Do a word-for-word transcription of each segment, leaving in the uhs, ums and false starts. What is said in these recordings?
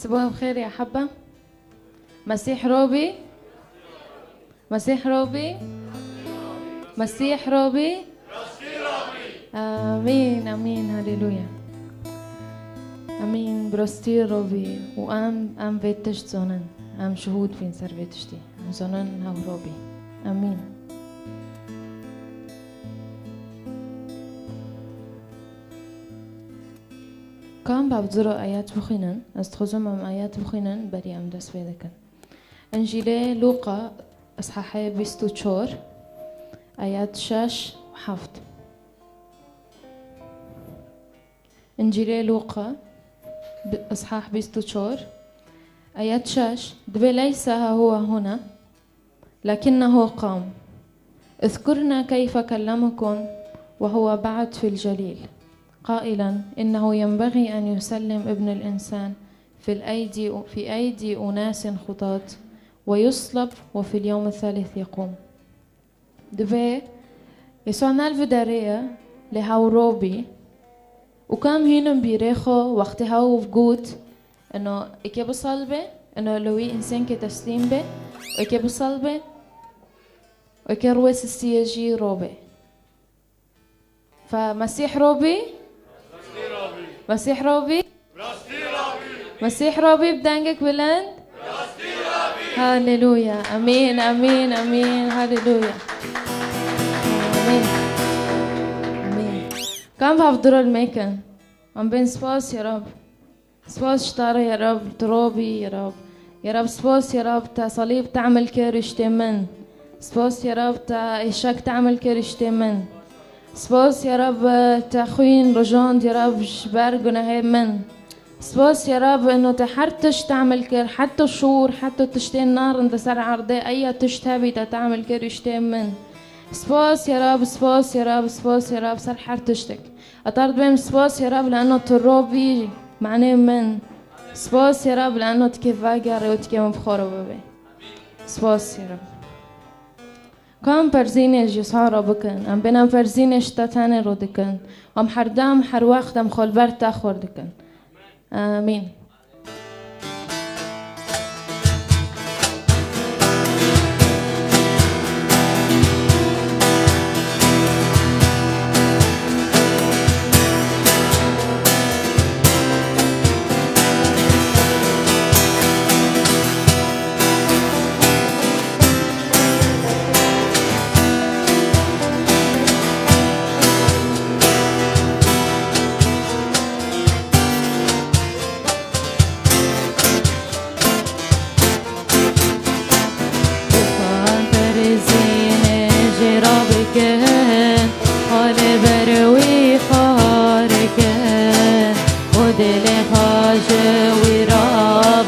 Sibaha bi xêr ya heba. Mesîh robî. Mesîh robî. Mesîh robî. Amîn, amîn, haleluya. Amîn, bi rastî robî û em, em vê tişt zonin. Em şihûd bîn ser vê tiştî. Em zonin hew robî. Amîn. Ka em bi hev re ayet bixwînin, ez dixwazim em ayet bixwînin, berî em dest pê dikin. Încîlê Lûqa, îshahê bîst û çar, ayet şeş û heft. Încîlê Lûqa, bi-, îshah bîst û çar, ayet şeş, dibê: "Leysa ha huwa huna, لكنه قام. اذكرن كيف كلمكم وهو بعد في الجليل، قائلا: إنه ينبغي أن يسلم ابن الإنسان في الأيدي، في أيدي أناس خطاة، ويصلب، وفي اليوم الثالث يقوم." Dibê Îsa ne li vê derê ye, lê hew robî. Û ka em hînin bîrê xwe, wextê hew got, ino êkê bisalbe, ino li wî însênkê teslîm be, êkê bisalbe, êkê rûyê sisiyê jî robe. Fe Mesîh robî? Mesîh robî? Mesîh robî bi dengek bilind? Haleluya. Amîn, amîn, amîn. Haleluya. Amîn. Amîn. Ka em bi hev re lê mekin. Em bên spas ya Rab. Spas ji te re ya Rab, tu robî ya Rab. Ya Rab, spas ya Rab, te salîb tehmil kir ji tê min. Spas ya Rab, te êşek tehmil kir ji tê min. Spas ya Rab, te xwîn rijand ya Rab ji ber gunehê min. Spas ya Rab, ino te her tişt tehmil kir, heta şûr, heta tiştên narin di ser erdê, eya tişt hebî te tehmil kir ji tê min. Spas ya Rab, spas ya Rab, spas ya Rab, ser her tiştek. Etar dibêm spas ya Rab, lano tu robî, manê min. Spas ya Rab, lano tu kê vegerê û tu kê min bi xwe re bibê. Spas ya Rab. Ka em perzînê ji Îsa re bikin, em bên em perzînê ji te tenê re dikin. Em her dem, her wext em xwe li ber te xwar dikin. Amîn. Û ka em perzînê jê re bikin, xwe li ber wî xwar kin û dilê xwe ji wî re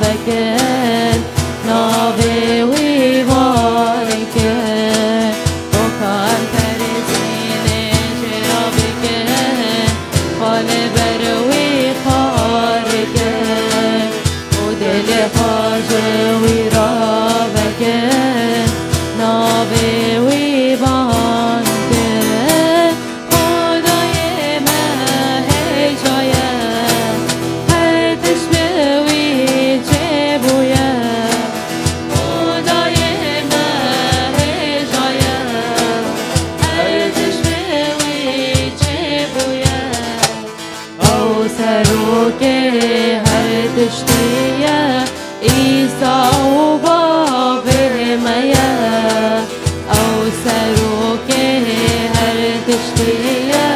vekin, navê wî bar kin. Û ka em perzînê jê re bikin, xwe li ber wî xwar kin û dilê xwe ji wî re vekin, navê wî bar kin. Xwedayê me hêja ye, her tişt bi wî çêbûye. Xwedayê me hêja ye, her tişt bi wî çêbûye. Ew serokê her tiştî ye, Îsa û bavê me ye. Ew serokê her tiştî ye,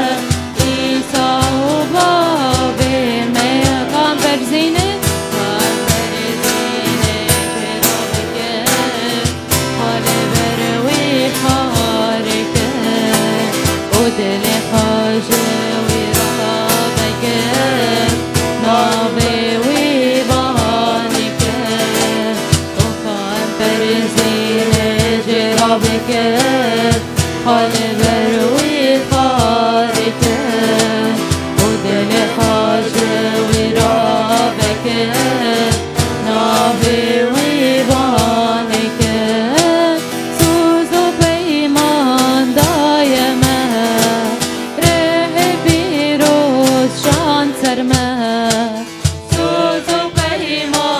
Îsa û bavê me ye. Ka em perzînê, ka em perzînê jê re bikin, xwe li ber wî xwar kin û dilê xwe ji wî re vekin, navê wî bar kin. Û ka em perzînê jê re bikin, xwe li ber wî xwar kin û dilê xwe ji wî re vekin, navê wî bar kin. Soz û peyman daye me, rihê pîroz şand ser me. Soz û peyman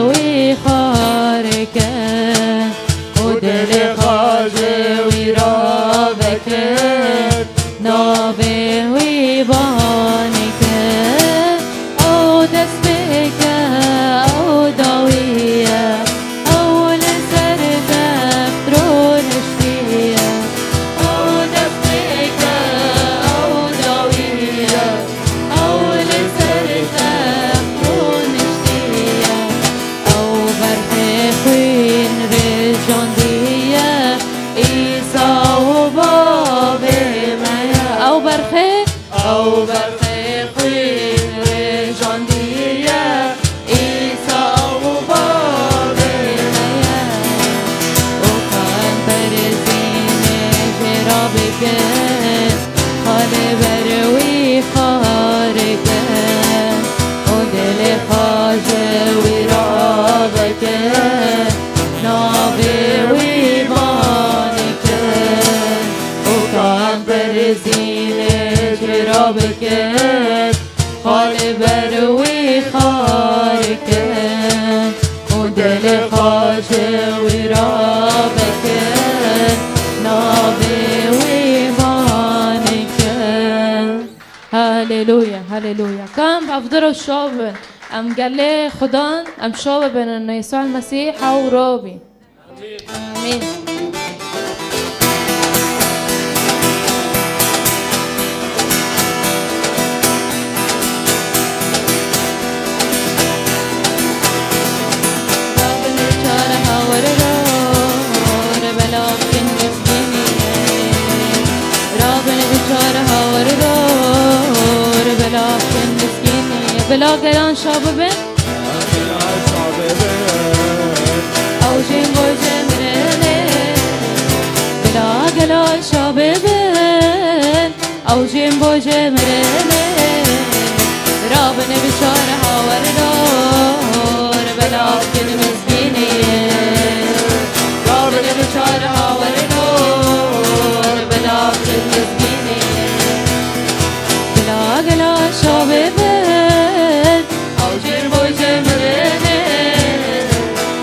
wî xarike û dilê xwe ji wî re vekir, navê wî banike. Ew destpêke, ew dawî ye, ew li ser text rûniştiye. Ew destpêke, ew dawî ye, ew li ser text rûniştiye. Ew berxê xwîn rêjandiye, Îsa û bavê me ye. Ew berxê, ew berxê xwîn rêjandiye, Îsa û bavê me ye. Û ka em berezînê jê re bikin, xwe li ber wî xarike û dilê xwe ji wî re veke, navê wî banike û ka em berezînê jê re bikin, xwe li ber wî xarike û dilê xwe ji wî re veke, navê wî banike. Haleluya, haleluya. Ka em bi hev re şa bibin. Em gelê Xudan, em şa bibin, Yesû Mesîh ew Rabî. Amîn. Rabin û çar hawar ro, re belav kin miskînî. Rabin û çar hawar ro, re belav kin miskînî. Bila gelan şa bibin. Ew jî bo cemrene. Bila gelan şa bibin. Ew jî bo cemrene. Rabin bi çar hawar dor, belav kin miskînê. Rabin bi çar hawar dor, belav kin miskînê. Bila gelan şa bibin. Ew jî bo cemrene.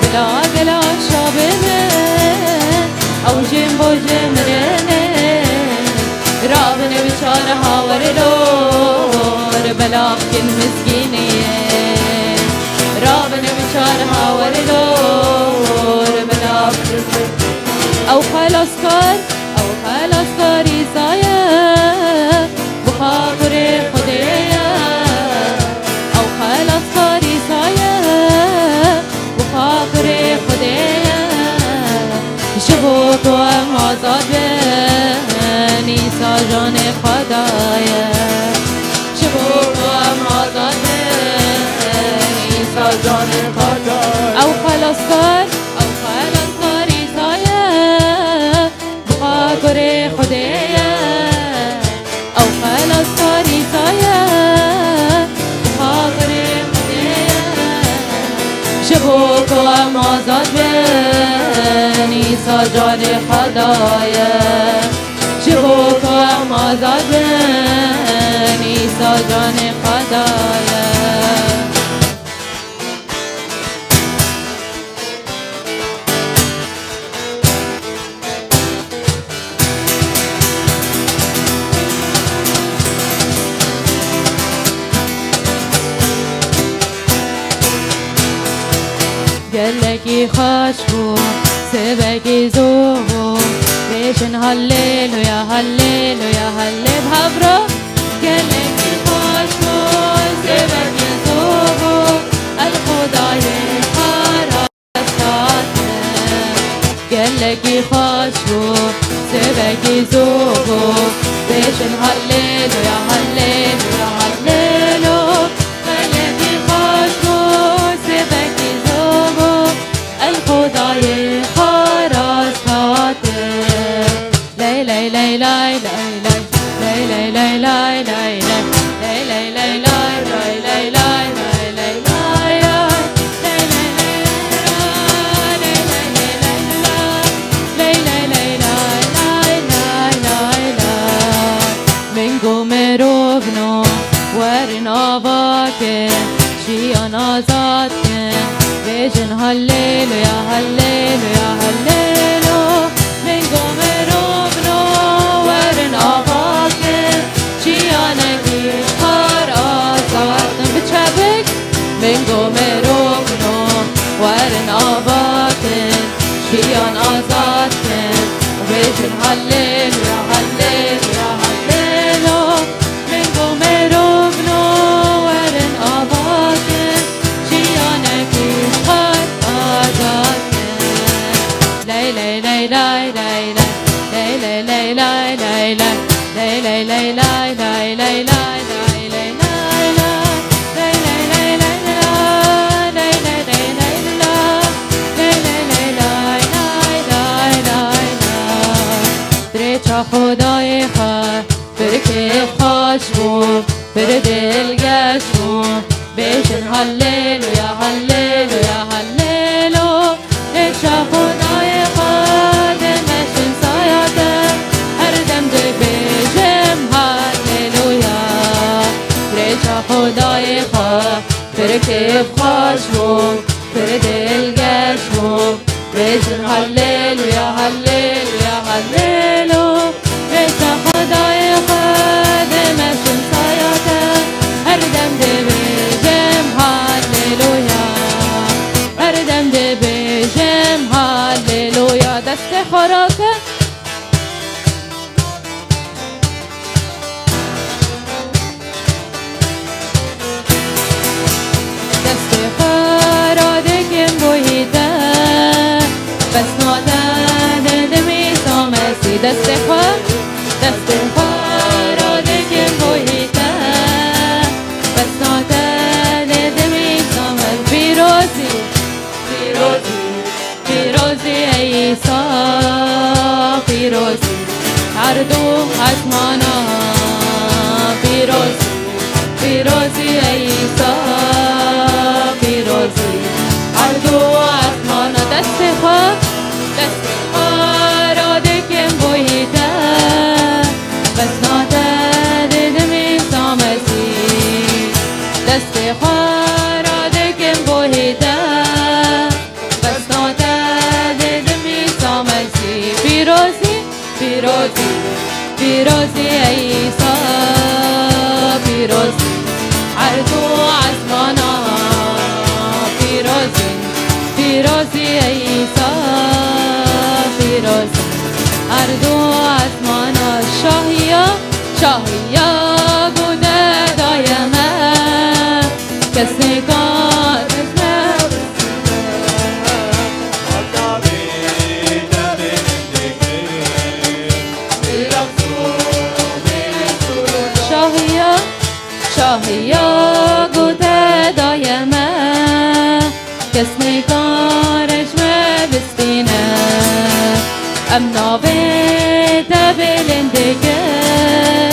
Bila gelan şa bibin. Ew jî bo cemrene. Rabin bi çar hawar dor, belav kin miskînê. Rabin bi çar hawar dor, belav kin miskînê. Ew xelaskar, ew xelaskar Îsa ye. Bi xwe kurê Xwedê ye. Ew xelaskar Îsa ye. Bi xwe kurê Xwedê ye. Ji bo ku em azad bin, Îsa canê xwe daye. Ji bo ku em azad bin, Îsa canê xwe daye. Ew xelaskar, ew xelaskar Îsa ye. Bi xwe kurê Xwedê ye. Ew xelaskar Îsa ye, bi xwe kurê Xwedê ye. Ji bo ku em azad bin, Îsa canê xwe daye. Ji bo ku em azad bin, Îsa canê xwe daye. Gelekî xweş bû, sêvekî zû bû. Bêjin Halleluya, Halleluya, Halle-, bi hev re. Gelekî xweş bû, sêvekî zû bû. El Xwedayê xwe ra- Gelekî xweş bû, sêvekî zû bû. Bêjin Halleluya, Halleluya, Hallelu. Gelekî xweş bû, sêvekî zû bû. El Xwedayê xwe rast hate. Ley, ley, ley, lay, lay, lay. Ley, ley, ley, lay, lay, lay. Ley, ley, ley, lay, lay, lay, lay, lay, lay, lay, lay. Ley, ley, ley, lay, ley, ley, lay, lay. Ley, ley, ley, lay, lay, lay, lay, lay. Min got mirov no. Halleluya, halleluya, hallelo. Min go mirovno, werin ava kin, çiyanekî xar azad kin. Bi çavik, min go mirovno, werin ava kin, çiyan azad kin. Bêjin halleluya, halleluya, hallelo. Min go mirovno, werin ava kin, çiyanekî xar azad kin. Ley ley ley lay lay lay. Ley ley ley lay lay lay. Ley ley ley lay lay lay lay lay. Ley ley ley lay lay lay lay. Ley ley ley lay lay lay. Ley ley ley lay lay lay lay lay. Dirêça Xwedayê xwe pir kêfxweş bû, pir dilgeş bû. Bêjin halleluya, halleluya, hallelo. Dirêça Xwedayê xwe dimeşin saya te, her dem dibêjim halleluya. Dirêça Xwedayê xwe pir kêfxweş bû, pir dilgeş bû. Bêjin halleluya, halleluya, hallelo. Bêjin Xwedayê xwe dimeşin saya te, her dem dibêjim halleluya. Her dem dibêjim halleluya. Destê xwe rake. Destê xwe radikim boyî te, bes nate didimî samesî. Destê xwe, destê xwe radikim boyî te, bes nate didimî samesî. Pîrozî, pîrozî. Pîrozî ey Îsa, pîrozî erd û esmana. Pîrozî, pîrozî ey Îsa, pîrozî erd û esmana. Destê xwe, destê xwe radikim boyî te, bes nate didimî samesî. Destê xwe radikim boyî te, bes nate didimî samesî. Pîrozî, pîrozî, pîrozî ey Îsa, pîrozî erd û esmana. Pîrozî, pîrozî ey Îsa, pîrozî erd û esmana. Şahiya, şahiya ku te daye me, kes nikare ji me Şahiya, şahiya ku te daye me, kes nikare ji me bistîne. Em navê te bilind dikin,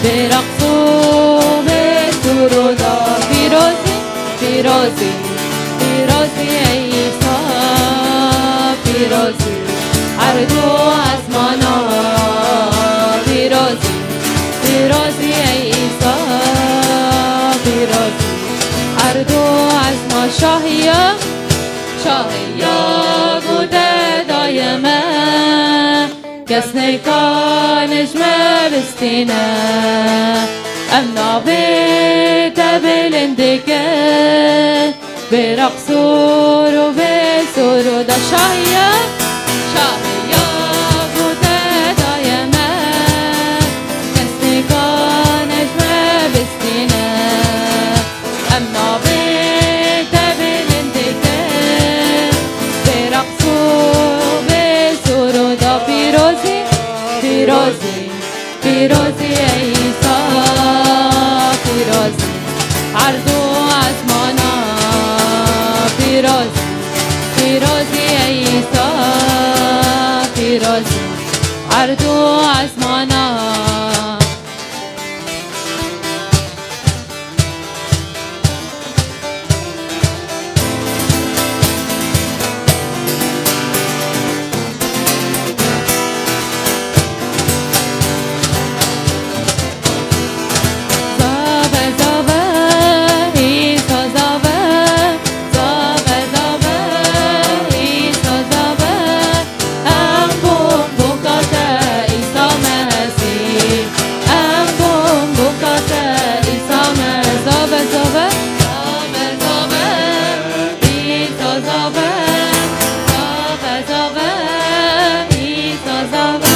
bê reqs û bê sûr û da. Pîrozî, pîrozî, pîrozî ey Îsa, pîrozî erd û esmana. Pîrozî, pîrozî ey Îsa, pîrozî erd û esma. Şahiya, şahiya ku te daye me, kes nikare ji me bistîne. Em navê te bilind dikin, bê reqs û rû, bê sûr û da. Şahiya, şahiya ku te daye me, kes nikare ji me bistîne. Em navê te bilind dikin, bê reqs û bê sûr û da. Pîrozî, pîrozî, pîrozî ey Îsa, pîrozî erd û esmana. Pîrozî, pîrozî ey Îsa, pîrozî erd û esmana. Zave, zave, Îsa zave, zave, zave, Zave, zave, zave, Îsa zave.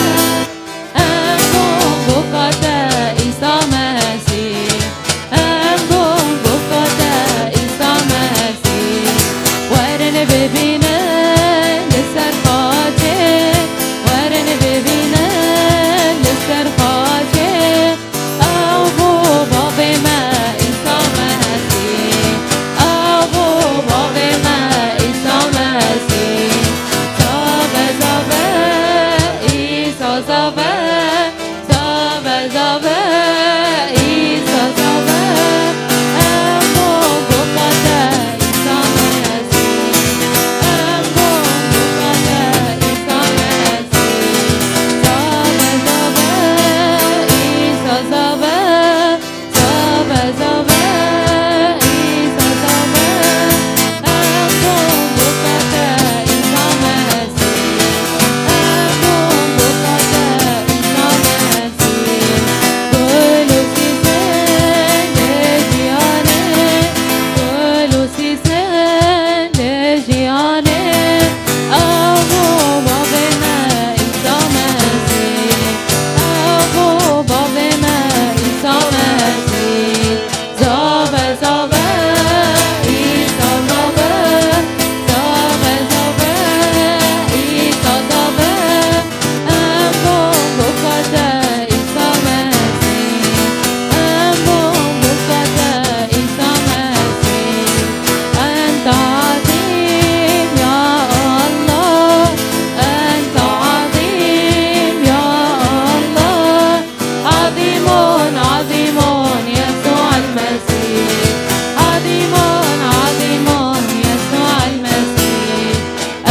Em bûn bo xwe te Îsa Mesîh. Em bûn bo xwe te Îsa Mesîh. Werin bibînin li ser xaçê. Werin bibînin li ser xaçê. Ew bû bavê me Îsa Mesîh. Ew bû bavê me Îsa Mesîh. Zave, zave, Îsa zave. Zave, zave, Îsa zave. Em bûn bo xwe te Îsa Mesîh. Em bûn bo xwe te Îsa Mesîh. Zave, zave, Îsa zave. Zave, zave, Îsa zave. Em bûn bo xwe te Îsa Mesîh. Em bûn bo xwe te Îsa Mesîh. Gul û sîsên li jiyanê, gul û sîsên li jiyanê. Ew bû bavê me Îsa Mesîh. Ew bû bavê me Îsa Mesîh. Zave, zave, Îsa zave. Zave, zave, Îsa zave. Em bûn bo xwe te Îsa Mesîh. Em bûn bo xwe te Îsa Mesîh. Ente azîm ya Allah. Ente azîm ya Allah. عظيم، عظيم يسوع المسيح. عظيم، عظيم يسوع المسيح.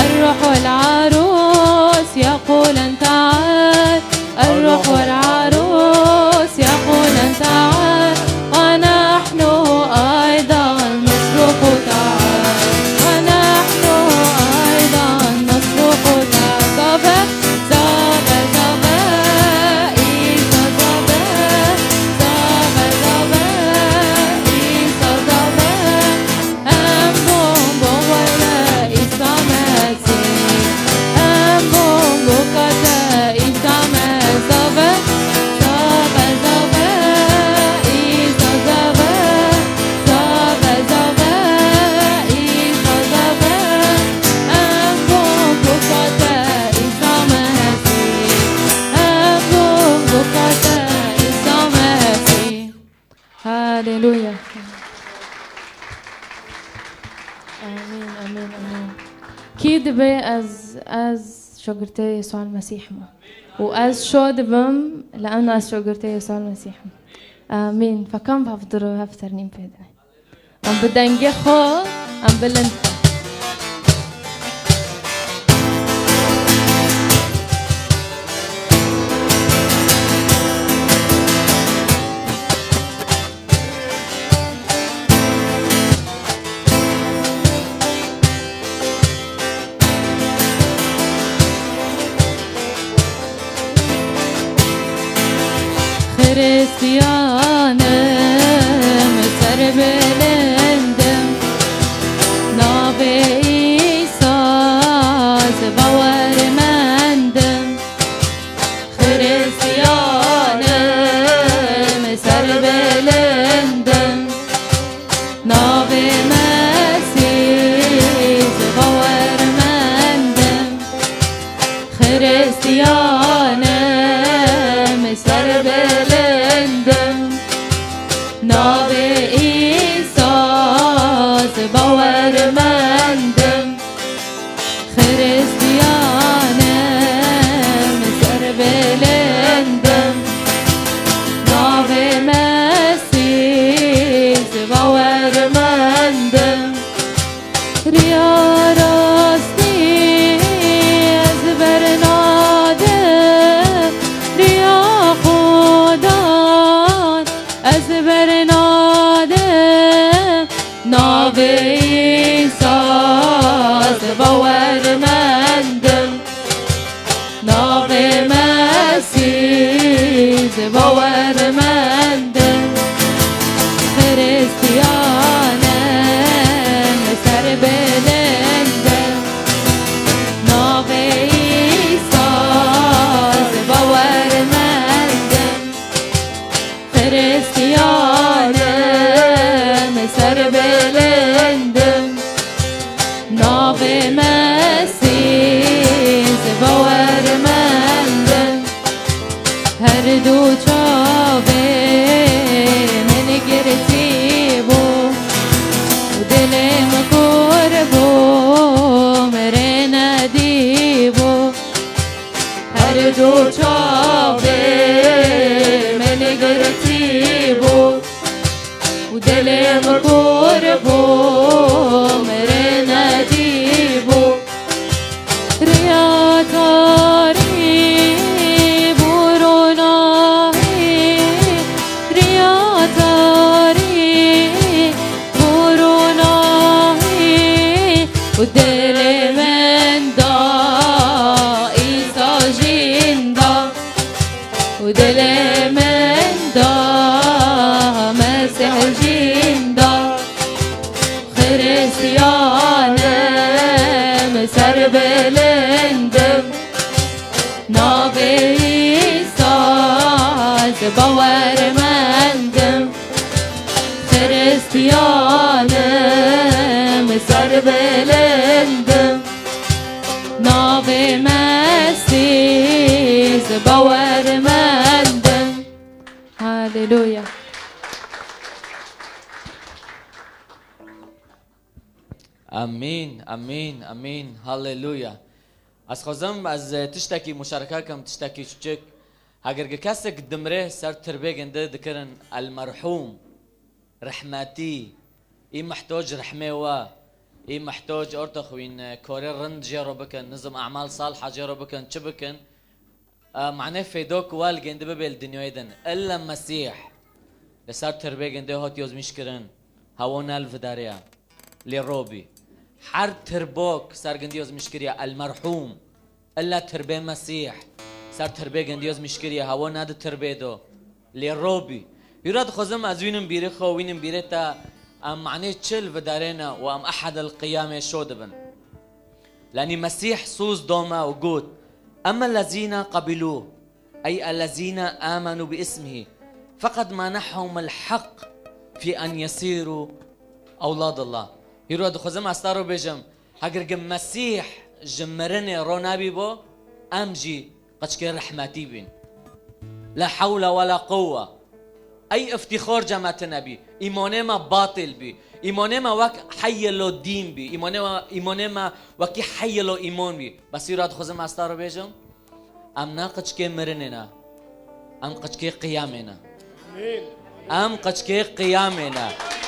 الروح والعروس يقولن تعال. الروح والعروس يقولن تعال. ونحن أيضا نصرخ تعال. ونحن أيضا نصرخ تعال. صبر Zave, zave, Îsa zave. Zave, zave, Îsa zave. Em bûn bo xwe te Îsa Mesîh. Em bûn bo xwe te Îsa Mesîh. Zave, zave, zave, Îsa zave. Zave, zave, Îsa zave. Em bûn bo xwe te Îsa Mesîh. Em bûn bo xwe te Îsa Mesîh. Haleluya. Amîn, amîn, amîn. Kî dibe ez, ez şogirtê Yesûa Mesîh me? Û ez şo dibim, li ena ez şogirtê Yesûa Mesîh me. Amîn. Fekan hevdiro hev ternîm pê dine. Em bi dengê xwe, em bilind bin. Xiristiyanim, serbilindim, navê Îsa ez bawermendim. Xiristiyanim, serbilindim, navê Mesîh ez bawermendim. Xiristiyanim, serbilindim, navê Îsa Navê Mesîh bawer mendim, her du çavê min girtî bû, dilê min kor bû, min rê nedî bû. Her du çavê min girtî bû, û dilê min kor bû, min rê nedî bû. Riya tarî bû ronahî, riya tarî bû ronahî, û dilê min da Îsa jîn da. Û dilê min da Mesîh jîn da. Xiristiyanim serbilind im. Navê Îsa ez bawer mendim. Xiristiyanim serbilind im. Navê Mesîh bawer mendim. Haleluya. Amîn, amîn, amîn. Haleluya. Ez xwazim ez, e, tiştekî muşareke kim, tiştekî çiçik. Heger gi kesek dimre ser tirbê gindi dikirin el merhûm, rehmetî, î mihtoc rehmê we, î mihtoc orta xwîn, e, korê rind jê re bikin, nizim emal salha jê re bikin, çi bikin? E, manê fêdo ku wa li gêndi bibe li dinyayê din. Illa Mesîh li ser tirbê gindê hat yozmîş kirin. Hewa ne li vidarê ye. Lê robî. Her tirbok ser gindî yozmîş kiriye. El merhûm. Illa tirbê Mesîh ser tirbê gindî yozmîş kiriye. Hewa ne di tirbê do. Lê robî. Hîra dixwazim ez wînim bîrê xwe, wînim bîrê te. Em manê çi li vidarê ne û em ehedel qiyamê şo dibin. Lenî Mesîh sûz dome û got, Emmellezîne qebilû, ey ellezîne amenû bi ismihî, feqed menehhum el heq fî en yesîrû ewladillah. Hîro dixwazim ez te re bêjim, heger gi Mesîh ji mirinê ronebî bo, em jî qiçkê rehmetî bîn. La hewle we la quwwe. Ey îftîxar cema tine bî. Îmanê me batîl bî. Îmanê me wek heyê lo dîn bî. Îmanê me, îmanê me wekî heyê lo îman bî. Bes îro dixwazim ez te re bêjim, em ne qiçkê mirinê ne. Em qiçkê qiyamê ne. Em qiçkê qiyamê ne.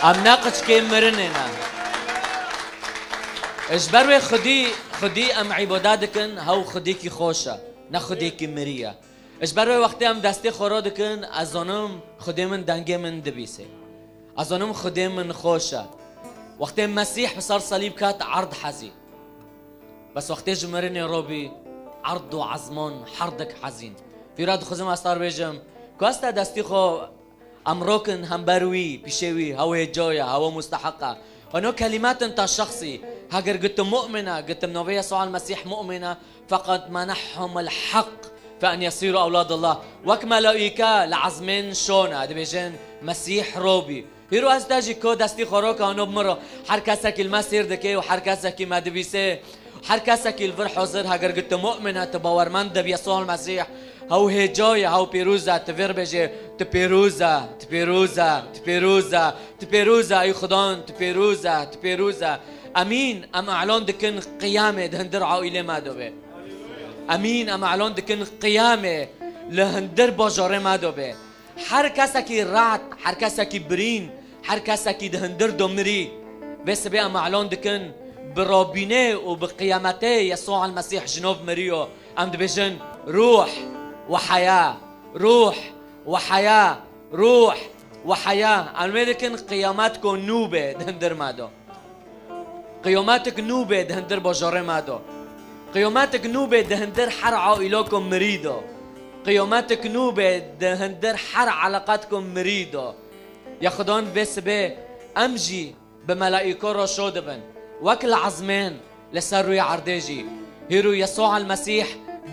Em ne qiçkê mirinê ne. Ji ber wê xwedî, xwedî em îbade dikin, hew xwedîkî xweş e. Ne xwedêkî mirî ye. Ji ber wê wextê em destê xwe ro dikin, ez zanim Xwedê min dengê min dibîsê. Ez zanim Xwedê min xweş e. Wextê Mesîh bi ser selîb ket, erd hezî. Bes wextê ji mirinê robî, erd û ezman herdik hezîn. Hîra dixwazim ez te re bêjim, ku ez te destî xwe Em rokin hember wî, pîşê wî, hew hêca ye, hew musteheq e. Heno kelîmetin ta şexsî, heger gitim mu'min e, gitim novê Yesû el Mesîh mu'min e, feqet menehhum el heq fe en yesîru ewladillah. Wek melaîke li ezmên şon e, dibêjin Mesîh robî. Hîro ez te jî ko destî xwe roka heno bimiro. Her kesekî li me sêr dike û her kesekî me dibîsê. Her kesekî li vir hazir, heger gi tu mu'min e, tu bawermend e bi Yesû Mesîh, hew hêca ye, hew pîroz e, tu vê re bêjê, tu pîroz e, tu pîroz e, tu pîroz e, tu pîroz e, ey Xudan, tu pîroz e, tu pîroz e. Emîn, em elan dikin qiyamê di hundir aîlê me de be. Emîn, em elan dikin qiyamê li hundir bajarê me de be. Her kesekî rehet, her kesekî birîn, her kesekî di hundir do mirî, vê sibê em elan dikin, bi rabînê û bi qiyametê Yesû el Mesîh ji nov miriyo. Em dibêjin, Ruh we heya, Ruh we heya, Ruh we heya. Em wê dikin qiyamet ko nû bê di hundir me do. Qiyametik nû bê di hundir bajarê me de. Qiyametik nû bê di hundir her aîla ku mirî de. Qiyametik nû bê di hundir her eleqet ku mirî de. Ya Xudan vê sibê em jî bi melaîko re şo dibin. Wek li ezmên li ser rûyê erdê jî. Hîrû Yesû el Mesîh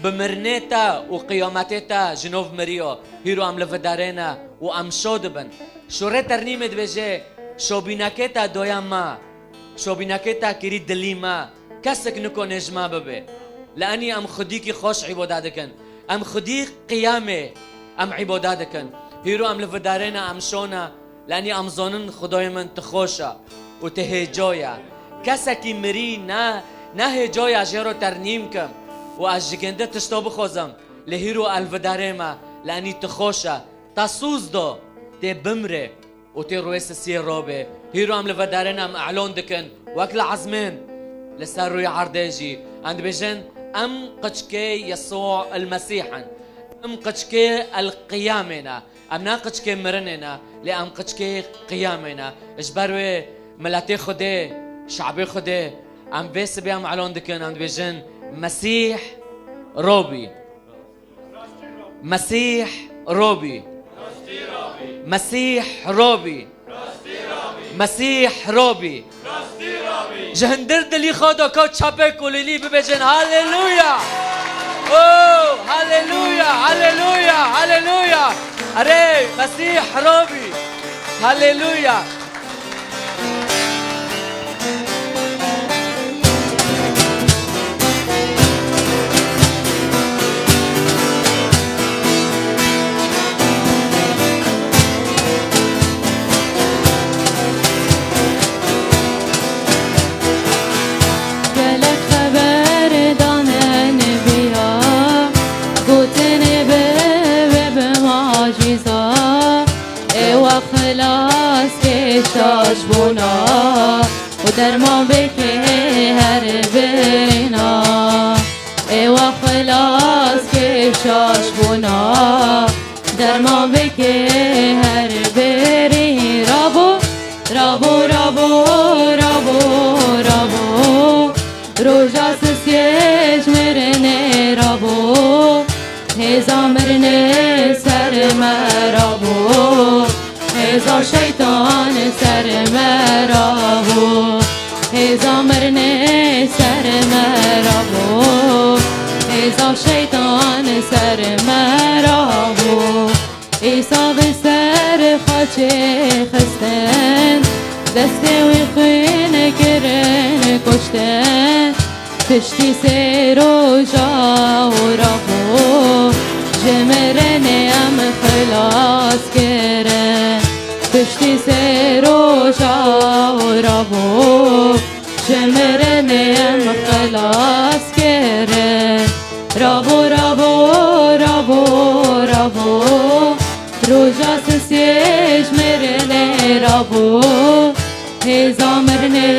bi mirinê te û qiyametê te ji nov miriyo. Hîrû em li vidarê ne û em şo dibin. Şûrê ternîmê dibêje, şobînekê te doya me. Şobînekê te kirî dilî me, Kesek nikone ji me bibe. Li enî em xwedîkî xweş îbada dikin. Em xwedî qiyamê em îbada dikin. Hîro em li vidarêne em şone. Li enî em zonin Xwedayê min tu xweş e û tu hêca ye. Kesekî mirî ne, ne hêca ye jê re ternîm kim. Û ez ji ginde tişta bixwazim. Lê hîro el vidarê me. Li enî tu xweş e. Te soz da. Tê bimrê. û tê rûyê sisiyê rabê. Hîro em li vedarên em elon dikin, wek li ezmên li ser rûyê erdê jî. Em dibêjin, em qiçkê Yesû el Mesîh in. Em qiçkê el Qiyamê ne. Em ne qiçkê mirinê ne, lê em qiçkê Qiyamê ne. Ji ber wê miletê Xwedê, şabê Xwedê, em vê sibê em elon dikin, em dibêjin, Mesîh rabî. Mesîh robî. Mesîh robî. Mesîh robî. Ji hindir dilî xwe de ka çapê kulîlî bibêjin, Haleluya! Oh, Haleluya, Haleluya, Haleluya! Erê, Mesîh robî. Haleluya! Gelek xeber dane nebiya, gotinê bi, bi, bi macîza. Ewa xilas ke şaş bona û derman bike her birina. Ewa xilas ke şaş bona derman bike her biri. Rabo, rabo, rabo, rabo, rabo. Roja sisiyê ji mirinê rabo. Hêza mirinê ser me rabo, hêza şeytan ser me rabo. Hêza mirinê ser me rabo, hêza şeytan ser me rabo. Îsa bi ser xaçê xistin, destê wî xwîn kirin kuştin. Piştî sê roja û rabo, ji mirinê em xilas kirin. Piştî sê roja û rabo, ji mirinê em xilas kirin. Rabo, rabo, rabo, rabo, roja sisiyê ji mirinê rabo. Hêza mirinê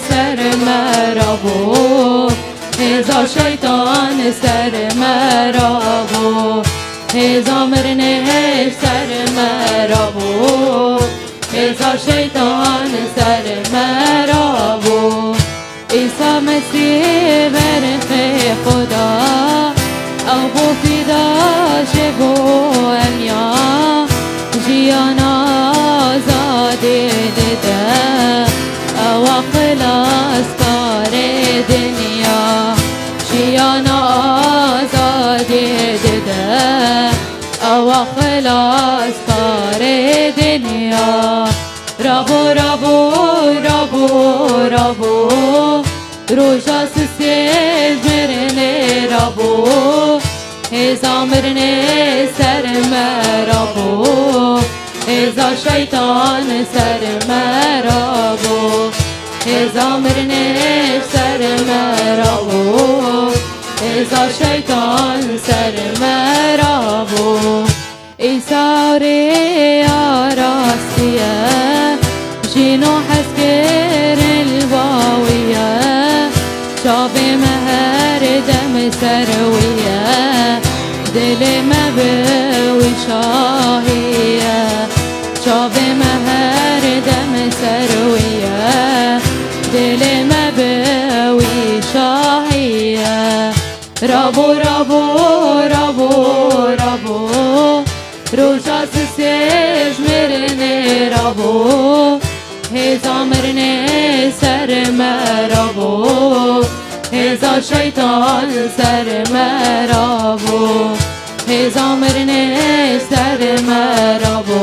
ser me rabo, hêza şeytan ser me rabo. Hêza mirinê ser me rabo, hêza şeytan ser me rabo. Îsa Mesîh berxê Xuda, ew xwe fîda ji bo em ya. Jiyana azadî dide, ewa xilaskarê dinya. Jiyana azadî dide, ewa xilaskarê dinya. Rabo, rabo, rabo, rabo. Roja sisiyê ji mirinê rabo. Hêza mirinê ser me rabo. Hêza şeytan ser me rabo. Hêza mirinê ser me rabo. Hêza şeytan ser me rabo. Îsa rêya rastî ye, jîn û hezkirin li ba wî ye. Çavê me her dem ser wî ye, dilê me bi wî şahî ye. Çavê me her dem ser wî ye, dilê me bi wî şahî ye. Rabo, rabo, rabo, rabo. Roja sisiyê ji mirinê rabo. Hêza mirinê ser me rabo. Hêza şeytan ser me rabo. Hêza mirinê ser me rabo.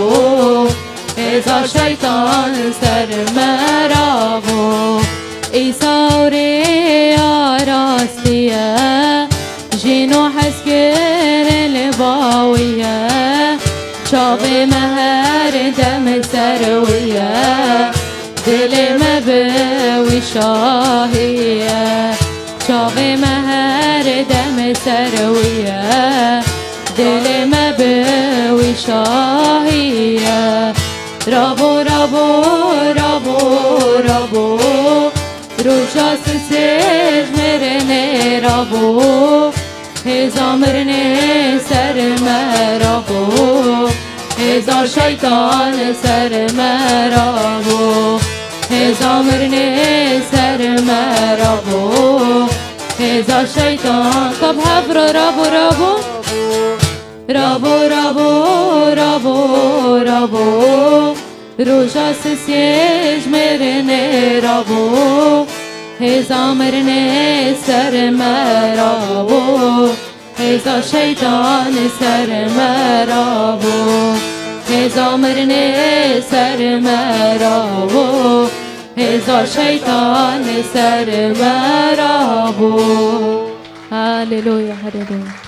Hêza şeytan ser me rabo. Îsa rêya rastî ye, jîn û hezkirin li ba wî ye. Çavê me her dem ser wî ye, dilê me bi wî şahî ye. Çavê me her dem ser wî ye, dilê me bi wî şahî ye. Rabo, rabo, rabo, rabo, roja sisêj mirinê rabo. Hêza mirinê ser me rabo, hêza şeytan ser me rabo. Hêza mirinê ser me rabo, hêza şeytan. Ka bi hev re rabo, rabo. Rabo, rabo, rabo, rabo. Roja sisêj mirinê rabo, hêza mirinê ser me rabo. Hêza şeytan ser me rabo, hêza mirinê ser me rabo. Hêza şeytan ser me rabo. Haleluya, haleluya.